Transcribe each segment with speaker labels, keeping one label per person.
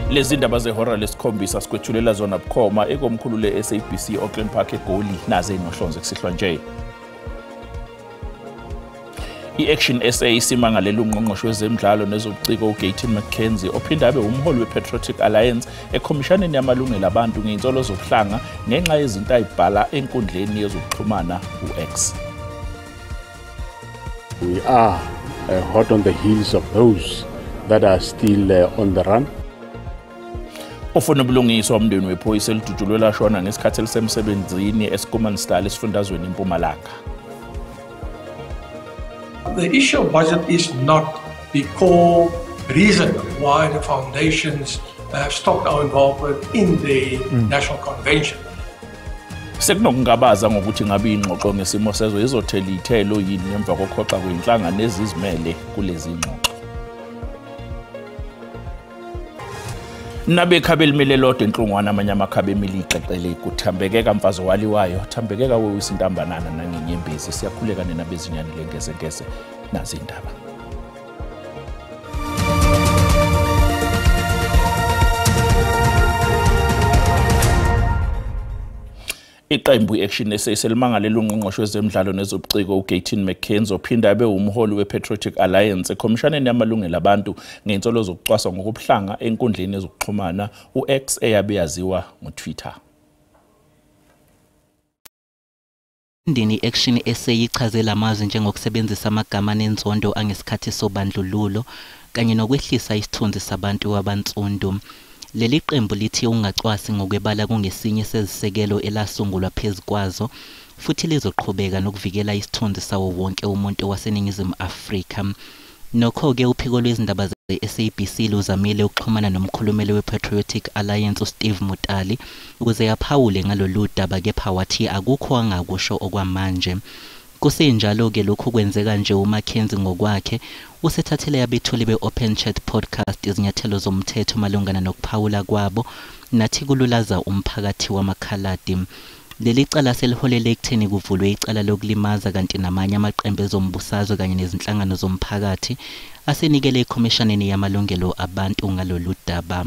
Speaker 1: Lezi ndaba zehora lesikhombisa sikwethulela zona bukhoma ekomkhulu le-SABC Auckland Park eGoli, naze inohlonze kusihlwa nje. I-Action SA isimangalele ungqongqoshe wezemidlalo nezobuciko uGayton McKenzie ophinde abe umholi we-Patriotic Alliance ekhomishaneni yamalungelo abantu ngey'nsolo zobuhlanga ngenxa yezinto ayibhala enkundleni yezokuxhumana u-X.
Speaker 2: We are hot on the heels of those that are still on the run.
Speaker 1: Ufuna ubulungiswa umndeni wephoyisa elidutshulwe lashona ngesikhathi elisemsebenzini eSchoemansdal esifundazweni iMpumalanga.
Speaker 3: The issue of budget is not the core reason why the foundations have stopped our involvement in the National Convention.
Speaker 1: Sekunokungabaza ngokuthi ngabe ingxoxo ngesimo sezwe izothela ithelo yini ngemva kokhoxa kwinhlangano ezizimele kulezi ngxoxo. Nabekhabe elimele lodwa enhlungwana amanye amakhabe emile ixexele kuthambekeka mfazi waliwayo thambekeka wewisa intambanana nangenyembezi. Siyakhuleka nina bezinyane lengezengeze nazi indaba. Iqembu i-Action SA selimangalele ungqongqoshe wezemidlalo nezobuciko uGayton McKenzie ophinde abe umholi we-Patriotic Alliance ekhomishaneni yamalungelo abantu ngey'nsolo zokucwaswa ngokubuhlanga enkundleni yezokuxhumana u-X eyabe yaziwa ngo-Twitter.
Speaker 4: Indini i-Action SA ichaze lamazwi njengokusebenzisa amagama nenzondo angesikhathi sobandlululo kanye nokwehlisa isithunzi sabantu abansundu. Leli qembu lithi ungacwasi ngokwebala kungesinye sezisekelo elasungulwa phezu kwazo futhi lizoqhubeka nokuvikela isithunzi sawo wonke umuntu waseNingizimu Afrika. Nokho-ke uphiko lwezindaba ze-SABC luzamile ukuxhumana nomkhulumeli we-Patriotic Alliance uSteve Mutali ukuze aphawule ngalolu daba, kepha wathi akukho angakusho okwamanje. Kusenjalo-ke lokhu kwenzeka nje uMcKenzie ngokwakhe usethathele abethuli be-Open Chat Podcast izinyathelo zomthetho malungana nokuphawula kwabo nathi kululaza umphakathi wamakhaladi. Leli cala seliholele ekutheni kuvulwe icala lokulimaza kanti namanye amaqembu ezombusazwe kanye nezinhlangano zomphakathi asenikele ekhomishaneni yamalungelo abantu ngalolu daba.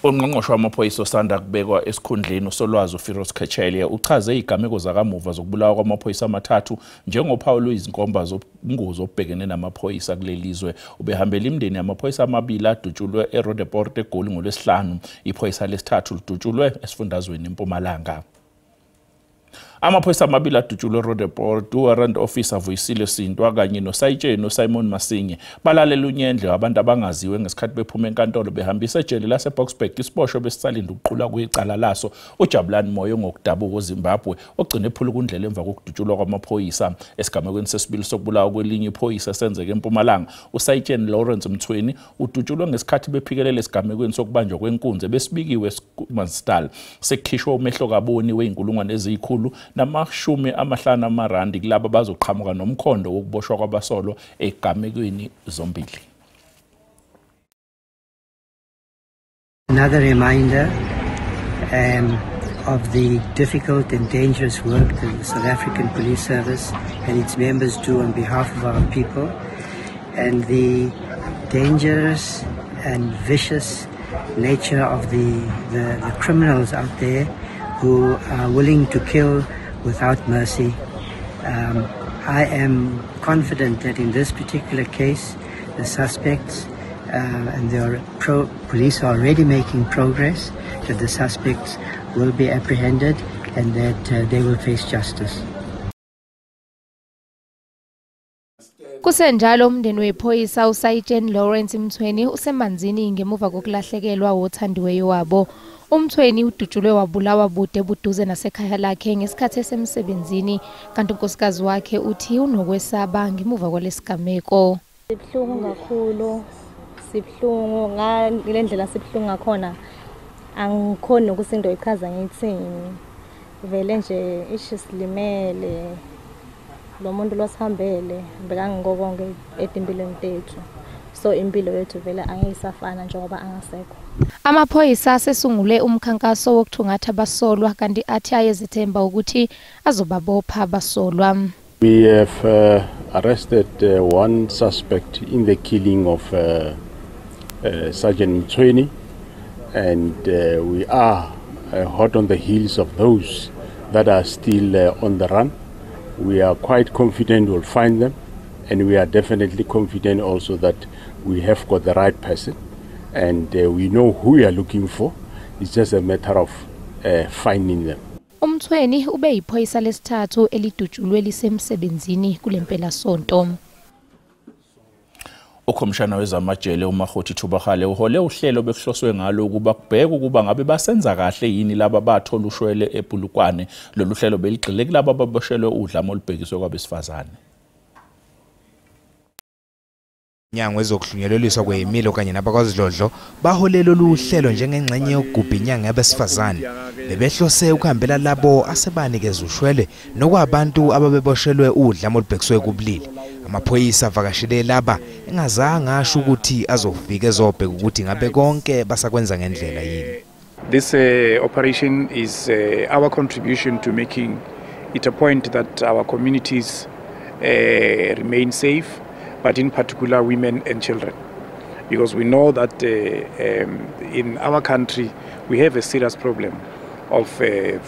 Speaker 1: Ungqongqoshe wamaphoyisa osanda kubekwa esikhundleni uSolwazi uFiroz Cachalia uchaze izigameko zakamuva zokubulawa kwamaphoyisa amathathu njengophawu lwezinkomba zobungozi obubhekene namaphoyisa kuleli zwe. Ubehambela imindeni yamaphoyisa amabili adutshulwe eRoodepoort eGoli ngoLwesihlanu. Iphoyisa lesithathu lidutshulwe esifundazweni iMpumalanga. Amaphoyisa amabili adutshulwe eRoodepoort, uWarrant Officer Vuyisile Sintwa kanye noSayitsheni uSimon Masinye balalela unyendle wabantu abangaziwe ngesikhathi bephuma enkantolo behambisa ejele laseBoksburg isiboshwe besisalinda ukuqulwa kwecala laso uJabulani Moyo ngokudabuka eZimbabwe ogcine ephula ukundlela emva kokudutshulwa kwamaphoyisa. Esigamekweni sesibili sokubulawa kwelinye iphoyisa senzeke eMpumalanga, uSayitsheni Lawrence Mthweni udutshulwe ngesikhathi bephikelela esigamekweni sokubanjwa kwenkunzi besibikiwe eSchoemansdal. Sekukhishwe umehlo kaboni wey'nkulungwane eziyikhulu nama-50 amarandi kulabo bazoqhamuka nomkhondo wokuboshwa kwabasolwa egamekweni zombili.
Speaker 5: Another reminder of the difficult and dangerous work that the South African Police Service and its members do on behalf of our people, and the dangerous and vicious nature of the criminals out there who are willing to kill without mercy. I am confident that in this particular case, the suspects and the police are already making progress, that the suspects will be apprehended and that they will face justice.
Speaker 6: Kusenjalo umndeni wephoyisa uSayitsheni Lawrence Mthweni usemanzini ngemuva kokulahlekelwa wothandiweyo wabo. Umthweni udutshulwe wabulawa bude buduze nasekhaya lakhe ngesikhathi esemsebenzini, kanti unkosikazi wakhe uthi unokwesaba ngemuva kwalesigameko.
Speaker 7: Sibuhlungu kakhulu, sibuhlungu ngale ndlela sibuhlungu ngakhona, angikhoni ukuthi ngizoyichaza ngithini. Vele nje ishi silimele lo muntu losihambele bekangikho etimpilweni tethu, so impilo yethu vele angiyisafana njengoba angasekho.
Speaker 6: Amaphoyisa asesungule umkhankaso wokuthungatha abasolwa kanti athi ayezethemba ukuthi azobabopha abasolwa.
Speaker 2: We have arrested one suspect in the killing of Sergeant Mtsweni, and we are hot on the heels of those that are still on the run. We are quite confident we'll find them, and we are definitely confident also that we have got the right person, and we know who we are looking for. It's just a matter of finding them.
Speaker 6: UMtsweni ube yiphoyisa lesithathu elidutshulwe lisemsebenzini kulempelasonto.
Speaker 1: Ukhomishana wezamajele uMakgothi Thobakgale uhole uhlelo bekuhloswe ngalo ukuba kubheke ukuba ngabe basenza kahle yini laba bathola ushwele ePolokwane. Lolu hlelo beligxile kulaba ababoshelwe udlame olubhekiswe kwabesifazane.
Speaker 8: Inyanga ezokuhlunyeleliswa kwezimilo kanye nabakwaZidlodlo baholele lolu hlelo njengengxenye yokugubha inyanga yabesifazane. Bebehlose ukuhambela labo asebanikeza ushwele nokwabantu ababeboshelwe udlame olubhekiswe kubulili. Amaphoyisa avakashele laba engazange asho ukuthi azofika ezobheka ukuthi ngabe konke basakwenza ngendlela yini.
Speaker 9: This operation is our contribution to making it a point that our communities remain safe, but in particular women and children, because we know that in our country we have a serious problem of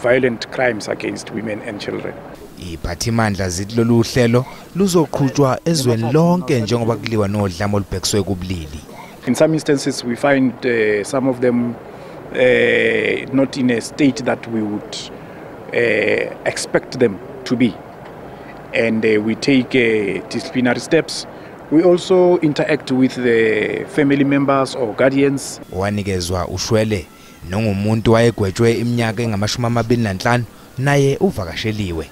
Speaker 9: violent crimes against women and children.
Speaker 8: Iphathimandla zithi lolu hlelo luzoqhutshwa ezweni lonke njengoba kuliwa nodlame olubhekiswe kubulili.
Speaker 9: In some instances we find some of them not in a state that we would expect them to be, and we take disciplinary steps. We also interact with the family members or guardians.
Speaker 8: Wanikezwa ushwele nongumuntu wayegwetshwe iminyaka engama-25 naye uvakasheliwe.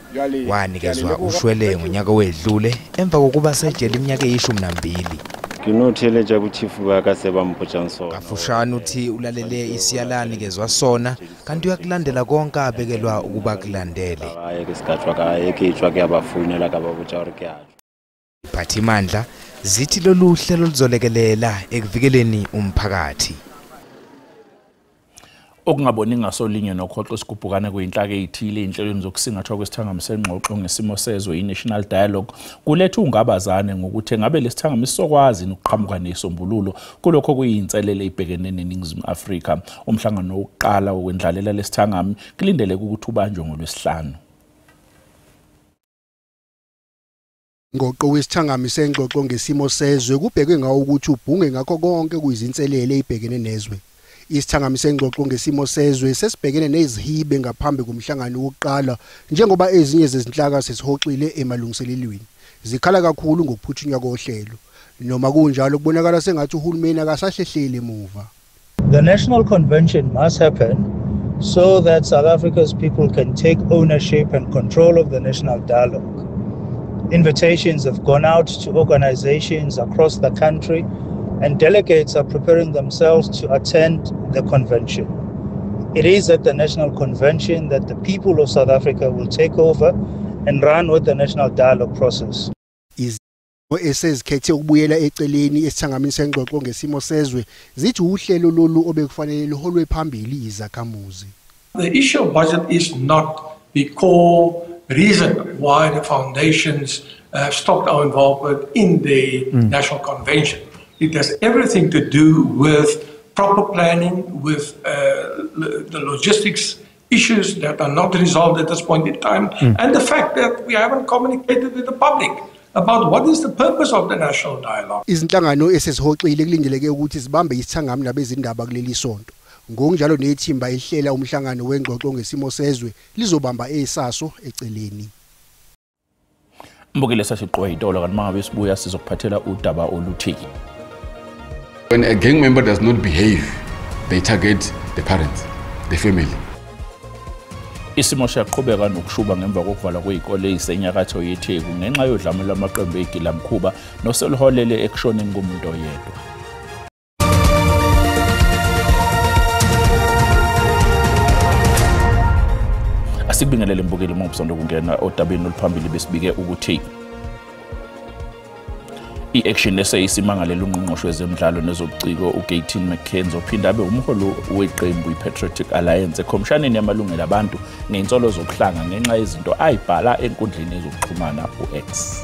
Speaker 8: Wanikezwa ushwele ngonyaka wedlule emva kokuba sejele iminyaka eyi-12. Kafushane uthi ulalele isiyala anikezwa sona kanti uyakulandela konke abekelwa ukuba kulandele. Iphathimandla zithi lolu hlelo luzolekelela ekuvikeleni umphakathi.
Speaker 1: Okungaboni ngasolinye nokhoxo isigubhukane kuyinhlaka ezithile inhlelweni zokusingathwa kwesithangami sengxoxo ngesimo sezwe i-National Dialogue kuletha ungabazane ngokuthi ngabe lesithangami sisokwazi ukuqhamuka nesombululo kulokho kuyinselele ibhekene neNingizimu Afrika. Umhlangano wokuqala wokwendlalela lesithangami kulindeleke ukuthi ubanjwe ngoLwesihlanu.
Speaker 10: Ngoqo wesithangami sengxoxo ngesimo sezwe kubhekwe ngawo ukuthi ubhunge ngakho konke kuyizinselele ezibhekene nezwe. Isithangami sengxoxo ngesimo sezwe sesibhekene nezihibe ngaphambi komhlangano wokuqala njengoba ezinye zezinhlaka sesihoxile emalungiselelweni. Zikhala kakhulu ngokuphuthunywa kohlelo. Noma kunjalo kubonakala sengathi uhulumeni akasahlehleli emuva.
Speaker 11: The National Convention must happen so that South Africa's people can take ownership and control of the national dialogue. Invitations have gone out to organizations across the country, and delegates are preparing themselves to attend the convention. It is at the National Convention that the people of South Africa will take over and run with the national dialogue process.
Speaker 10: Esezikhethe ukubuyela eceleni esithangamini sengxoxo ngesimo sezwe zithi uhlelo lolu obekufanele luholwe phambili izakhamuzi.
Speaker 3: The issue of budget is not the core reason why the foundations have stopped our involvement in the National Convention. It has everything to do with proper planning, with the logistics issues that are not resolved at this point in time, and the fact that we haven't communicated with the public about what is the purpose of the national dialogue.
Speaker 10: Izinhlangano esesihoxile kulindeleke ukuthi zibambe isithangami nabezindaba kuleli sonto. Ngokunjalo nethimba elihlela umhlangano wengxoxo ngesimo sezwe lizobamba esaso eceleni.
Speaker 1: Mbukile sasiqoqa itolo kanti mangabe sibuya sizokuphathela udaba oluthi.
Speaker 12: When a gang member does not behave, they target the parents, the family.
Speaker 1: Isimo siyaqhubeka nokushuba ngemva kokuvalwa kwezikole ezisenyakatho yeTheku ngenxa yodlame lwamaqembu egilamkhuba noseluholele ekushoneni komuntu oyedwa. Asikubingelele mbukeli uma usanda kungena odabeni oluphambili besibike ukuthi I-Action SA isimangalele ungqongqoshe wezemidlalo nezobuciko uGayton McKenzie ophinde abe umholi weqembu iPatriotic Alliance ekhomshaneni yamalungelo abantu ngey'nsolo zokuhlanga ngenxa yezinto ayibhala enkundleni yezokuxhumana u-X.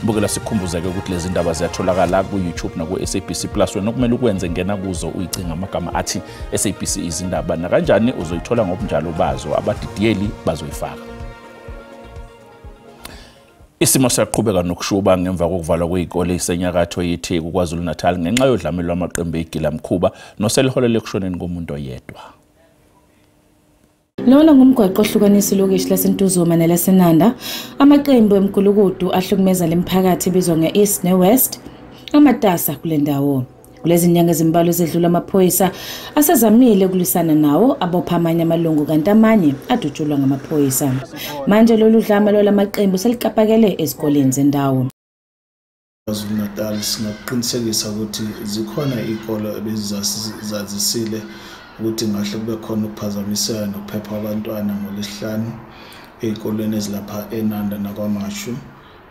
Speaker 1: Mbukela, sikhumbuzeke ukuthi lezi ndaba ziyatholakala ku-YouTube naku-SABC Plus. Wena okumele ukwenze, ngena kuzo uyicinga amagama athi SABC Izindaba, nakanjani uzoyithola ngobunjalo bazo, abadidiyeli bazoyifaka. Isimo siyaqhubeka nokushuba ngemva kokuvalwa kwey'kole isenyakatho yeTheku KwaZulu-Natal ngenxa yodlame lwamaqembu eyigilamkhuba noseliholele ekushoneni komuntu oyedwa.
Speaker 13: Lona ngumgwaqo ohlukanisa ilokishi laseNtuzuma nelaseNanda. Amaqembu emgulukudu ahlukumeza lemphakathi ebizwa nge-East ne-West amatasa kule ndawo. Kulezi nyanga ezimbalwa ezedlula, amaphoyisa asezamile ukulwisana nawo, abopha amanye amalungu kanti amanye adutshulwa ngamaphoyisa. Manje lolu dlame lwalamaqembu selikapakele ezikoleni zendawo.
Speaker 14: KwaZulu-Natal singakuqinisekisa ukuthi zikhona iy'kole ebezazisile ukuthi ngahle kube khona ukuphazamiseka nokuphepha kwabantwana ngoLwesihlanu ey'kolweni ezilapha eNanda naKwaMashu.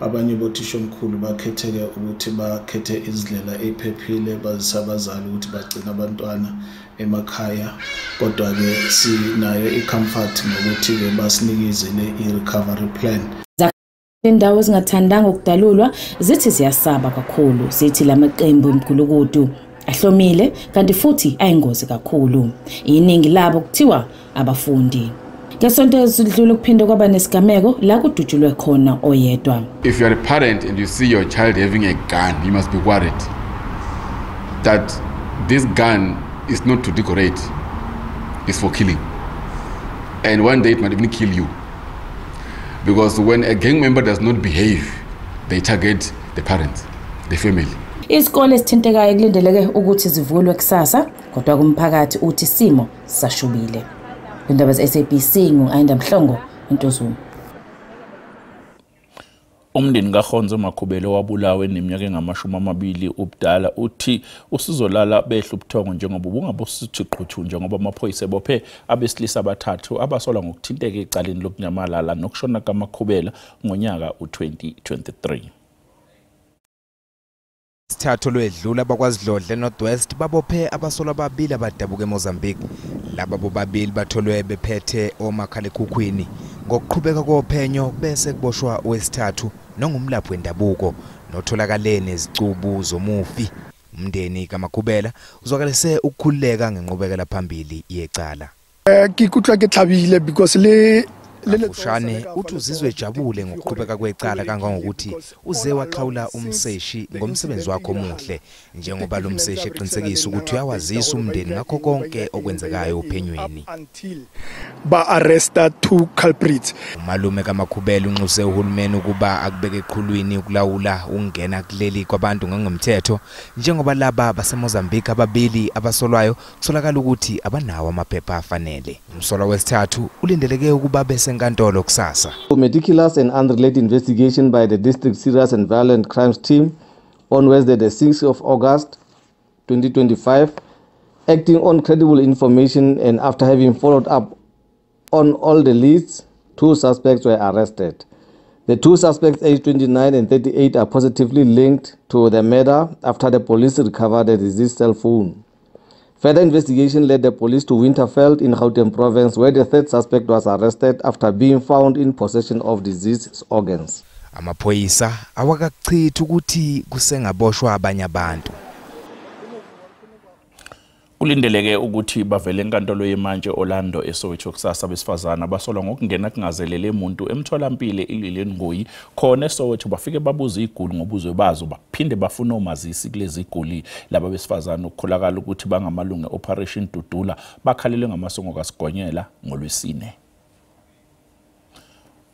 Speaker 14: Abanye bothishomkhulu bakhetheke ukuthi bakhethe izindlela ey'phephile, bazise abazali ukuthi bagcine abantwana emakhaya, kodwa-ke sinayo i-comfort ngokuthi-ke basinikezele i-recovery plan.
Speaker 13: Indawo ezingathandanga ukudalulwa zithi ziyasaba kakhulu, zithi lamaqembu emgulukudu ahlomile kanti futhi ayingozi kakhulu. Iningi labo kuthiwa abafundi. Ngesonto ezidlule kuphinde kwaba nesigameko la kudutshulwe khona oyedwa.
Speaker 12: If you are a parent and you see your child having a gun, you must be worried that this gun is not to decorate, it's for killing. And one day it might even kill you. Because when a gang member does not behave, they target the parents, the family.
Speaker 13: Izikole esithintekayo kulindeleke ukuthi zivulwe kusasa, kodwa kumphakathi uthi isimo sisashubile. Indaba ze-SABC, ngu-Ayanda Mhlongo, eNtuzuma.
Speaker 1: Umndeni kaHonzo Makhubele wabulawa eneminyaka engama-20 ubudala uthi usizolala behla ubuthongo njengoba ubungabusithi qhuthu njengoba amaphoyisa ebophe abesilisa abathathu abasolwa ngokuthinteka ecaleni lokunyamalala nokushona kaMakhubela ngonyaka u-2023.
Speaker 8: Isithathu lwedlula bakwaZidlodle North West babophe abasolwa ababili abadabuka eMozambique. Laba bobabili batholwe bephethe omakhalekhukhwini. Ngokuqhubeka kophenyo bese kuboshwa owesithathu nongumlaphi wendabuko notholakale nezicubu zomufi. Umndeni kaMakhubela uzwakalise ukukhululeka ngenqubekela phambili yecala.
Speaker 15: Ke ikutlwa ke thabile because le
Speaker 8: Kafushane uthi uzizwe ejabule ngokuqhubeka kwecala kangangokuthi uze waxhawula umseshi ngomsebenzi wakhe omuhle, njengoba lo mseshi eqinisekisa ukuthi uyawazisa umndeni ngakho konke okwenzekayo ophenyweni.
Speaker 15: Ba arresta 2 culprits.
Speaker 8: Umalume kaMakhubela unxuse uhulumeni ukuba akubeke eqhulwini ukulawula ukungena kuleli kwabantu ngongemthetho, njengoba laba baseMozambique ababili abasolwayo kusolakala ukuthi abanawo amaphepha afanele. Umsolwa wesithathu ulindeleke ukuba bese enkantolo kusasa.
Speaker 16: Meticulous and unrelated investigation by the District Serious and Violent Crimes Team on Wednesday the 6th of August 2025, acting on credible information and after having followed up on all the leads, 2 suspects were arrested. The 2 suspects, aged 29 and 38, are positively linked to the murder after the police recovered a deceased cell phone. Further investigation led the police to Winterveld in Gauteng province, where the third suspect was arrested after being found in possession of deceased organs.
Speaker 8: Amaphoyisa awakachithi ukuthi kusengaboshwa abanye abantu.
Speaker 1: Kulindeleke ukuthi bavele enkantolo yemantshi Orlando eSoweto kusasa besifazana abasolwa ngokungena kungazelele umuntu emtholampilo iLillian Ngoyi khona eSoweto. Bafike babuza iguli ngobuzwe bazo, baphinde bafuna omazisi kulezi iguli. Laba besifazana ukukholakala ukuthi bangamalungu e-Operation Dudula bakhalelwe ngamasongo kaSigonyela ngoLwesine.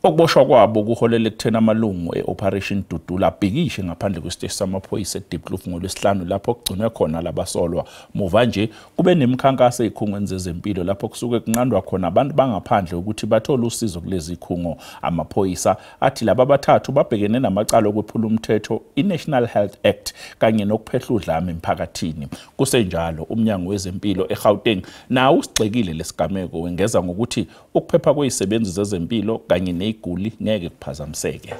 Speaker 1: Ukuboshwa kwabo kuholele ekutheni amalungu e-Operation Dudula abhikishe ngaphandle kwesiteshi samaphoyisa eDiepkloof ngoLwesihlanu lapho kugcinwe khona labasolwa. Muva nje kube nemikhankaso ezikhungweni zezempilo lapho kusuke kunqandwa khona abantu bangaphandle ukuthi bathole usizo kulezi khungo. Amaphoyisa athi laba abathathu babhekene namacala okwephula umthetho i-National Health Act kanye nokuphehla udlame emphakathini. Kusenjalo umnyango wezempilo eGauteng nawo usigxekile lesigameko, wengeza ngokuthi ukuphepha kwezisebenzi zezempilo kanye iguli ngeke kuphazamiseke.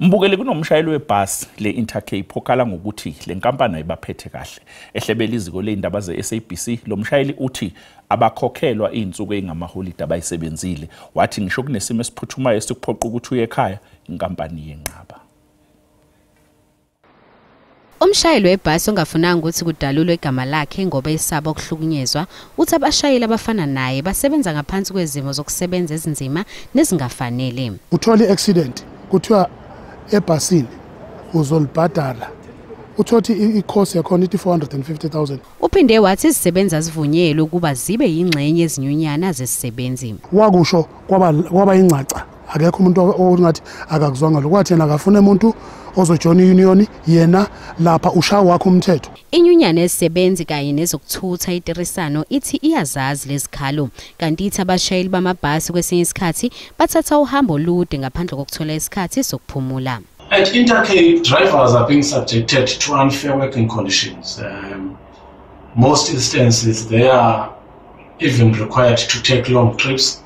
Speaker 1: Mbukeli, kunomshayeli webhasi le-Intercape okhala ngokuthi le nkampani ayibaphethe kahle. Ehlebela iziko ley'ndaba ze-SABC, lo mshayeli uthi abakhokhelwa iy'nsuku ey'ngamaholide abayisebenzile. Wathi ngisho kunesimo esiphuthumayo esikuphoqa ukuthi uye ekhaya, inkampani yenqaba.
Speaker 17: Umshayeli webhasi ongafunanga ukuthi kudalulwe igama lakhe ngoba esaba ukuhlukunyezwa uthi abashayeli abafana naye basebenza ngaphansi kwezimo zokusebenza ezinzima nezingafanele.
Speaker 18: Uthola i-accident, kuthiwa ebhasini uzolibhadala, uthothi i-cost yakhona ithi 450,000.
Speaker 17: Uphinde wathi izisebenzi azivunyelwe ukuba zibe yingxenye ezinyunyana zezisebenzi.
Speaker 18: Wakusho kwaba ingcaca, akekho umuntu ongathi akakuzwanga lokho, kwathi yena akafuna umuntu ozojoyina i-union, yena lapha ushaya wakho umthetho.
Speaker 17: Inyunyana yezisebenzi kanye nezokuthutha iTirisano ithi iyazazi lezikhalo, kanti ithi abashayeli bamabhasi kwesinye isikhathi bathatha uhambo olude ngaphandle kokuthola isikhathi sokuphumula.
Speaker 19: At Intercape, drivers are being subjected to unfair working conditions. Most instances they are even required to take long trips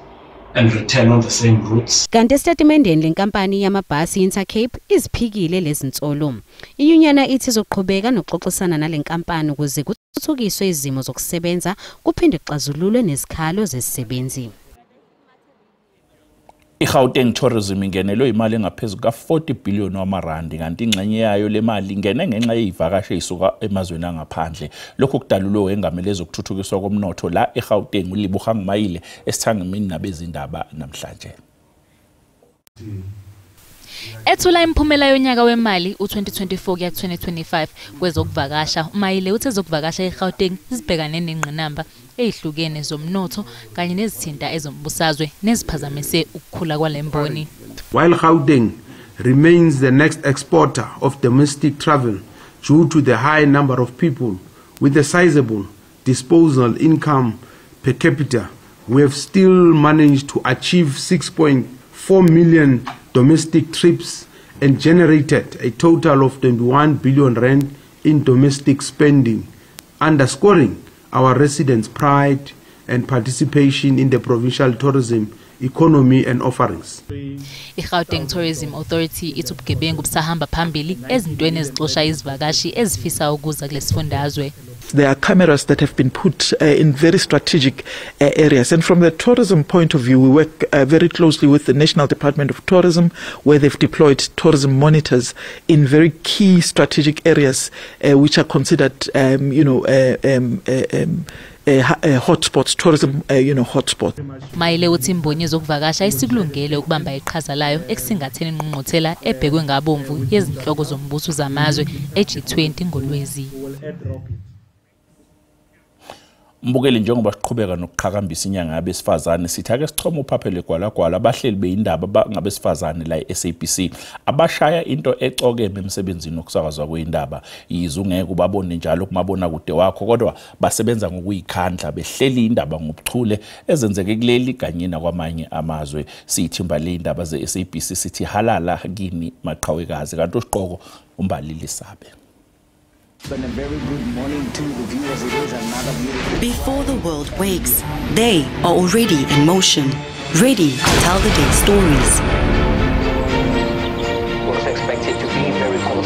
Speaker 19: and return on the same routes.
Speaker 17: Kanti esitatimendeni lenkampani yamabhasi Intercape iziphikile lezinsolo. Inyunyana ithi izoqhubeka nokuxoxisana nalenkampani ukuze kuthuthukiswe izimo zokusebenza kuphinde kuxazululwe nezikhalo zezisebenzi.
Speaker 1: I-Gauteng Tourism ingenelwe imali engaphezu ka-40 billion wamarandi, kanti ingxenye yayo le mali ingene ngenxa yey'vakashi ey'suka emazweni angaphandle. Lokhu kudalulwe wengamele ezokuthuthukiswa komnotho la eGauteng uLebogang Maile esithangamini nabezindaba namhlanje.
Speaker 20: Ethula imiphumela yonyaka wemali u-2024 kuya 2025 kwezokuvakasha, uMaile uthe ezokuvakasha eGauteng zibhekane nengqinamba ezihlukene zomnotho kanye nezithinta ezombusazwe neziphazamise ukukhula kwale mboni.
Speaker 21: While Gauteng remains the next exporter of domestic travel due to the high number of people with a sizable disposable income per capita, we have still managed to achieve 6.4 million domestic trips and generated a total of 21 billion rand in domestic spending, underscoring our residents' pride and participation in the provincial tourism economy and offerings.
Speaker 20: I-Gauteng Tourism Authority ithi ubugebengu busahamba phambili ezintweni ezixosha izivakashi ezifisa ukuza kulesifundazwe.
Speaker 22: There are cameras that have been put in very strategic areas. And from the tourism point of view, we work very closely with the National Department of Tourism, where they've deployed tourism monitors in very key strategic areas which are considered, hotspots, tourism, hotspots.
Speaker 20: Maile uthi imboni yezokuvakasha isikulungele ukubamba iqhaza layo ekusingatheni ingqungquthela ebhekwe ngabomvu yezinhloko zombuso zamazwe e-G20 ngoLwezi.
Speaker 1: Mbukeli, njengoba siqhubeka nokuqhakambisa inyanga yabesifazane, sithi ake sichome uphaphele gwalagwala abahleli beyindaba ngabesifazane la e-SABC abashaya into ecokeme emsebenzini wokusakazwa kweyindaba. Yize ungeke ubabone njalo kumabonakude wakho, kodwa basebenza ngokuyikhandla behleli indaba ngobuchule ezenzeke kuleli kanye nakwamanye amazwe. Siyithimba leyindaba ze-SABC sithi halala kini maqhawekazi, kanti usiqoko umbalili sabe.
Speaker 23: And a very good morning to the viewers. It is another beautiful.
Speaker 24: Before the world wakes, they are already in motion, ready to tell the day's stories.
Speaker 23: Was expected to be very cold.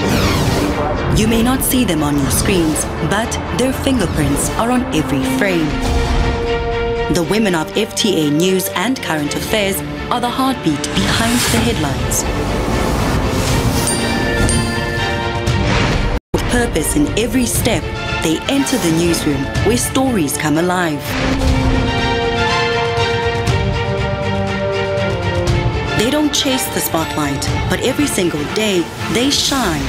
Speaker 24: You may not see them on your screens, but their fingerprints are on every frame. The women of FTA News and Current Affairs are the heartbeat behind the headlines. Purpose in every step, they enter the newsroom where stories come alive. They don't chase the spotlight, but every single day they shine.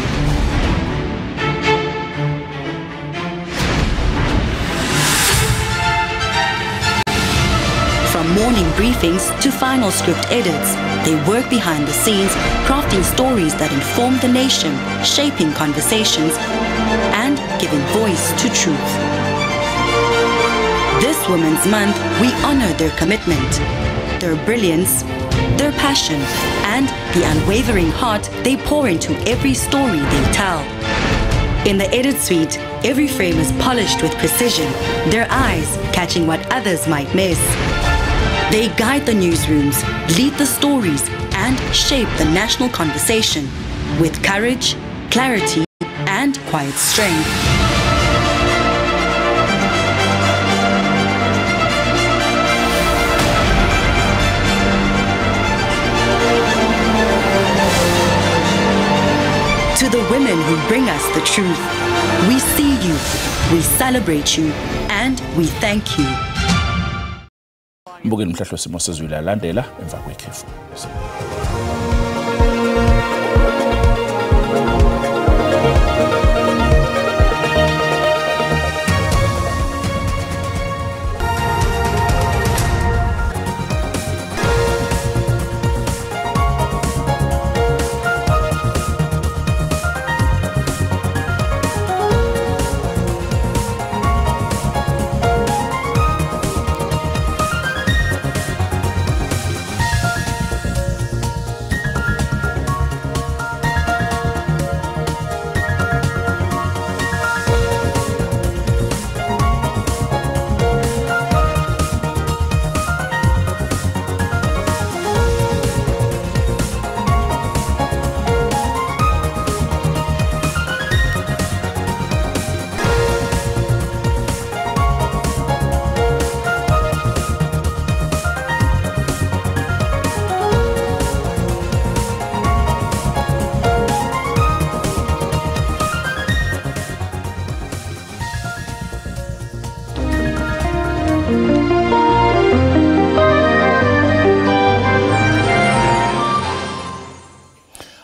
Speaker 24: From morning briefings to final script edits, they work behind the scenes, crafting stories that inform the nation, shaping conversations, and giving voice to truth. This Women's Month, we honor their commitment, their brilliance, their passion, and the unwavering heart they pour into every story they tell. In the edit suite, every frame is polished with precision, their eyes catching what others might miss. They guide the newsrooms, lead the stories, and shape the national conversation. With courage, clarity, and quiet strength. To the women who bring us the truth, we see you, we celebrate you, and we thank you.
Speaker 1: Mbukeli mhlahlo simo sezulu yalandela emva kwekhefu.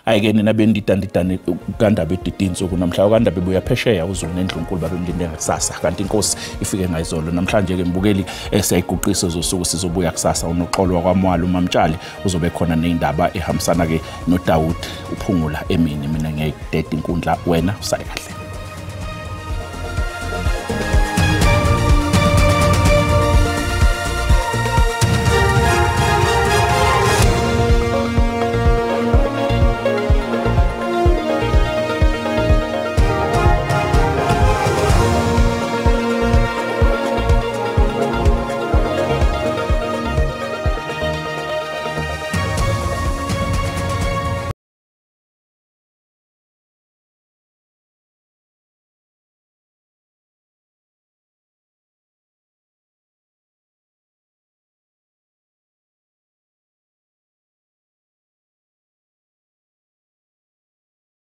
Speaker 1: Ayike nina bendidandidane kandaba edida insuku namhla kandaba ebuya phesheya uZulu nendlunkulu babemlinde ngakusasa kanti inkosi ifike ngayizolo namhlanje ke mbukeli esiyayiguqisa zosuku sizobuya kusasa unoxolo kwaMwalo uMamtshali uzobe khona nezindaba ehambisana ke noDawud uphungula emini mina ngiyayideda inkundla wena usale kahle.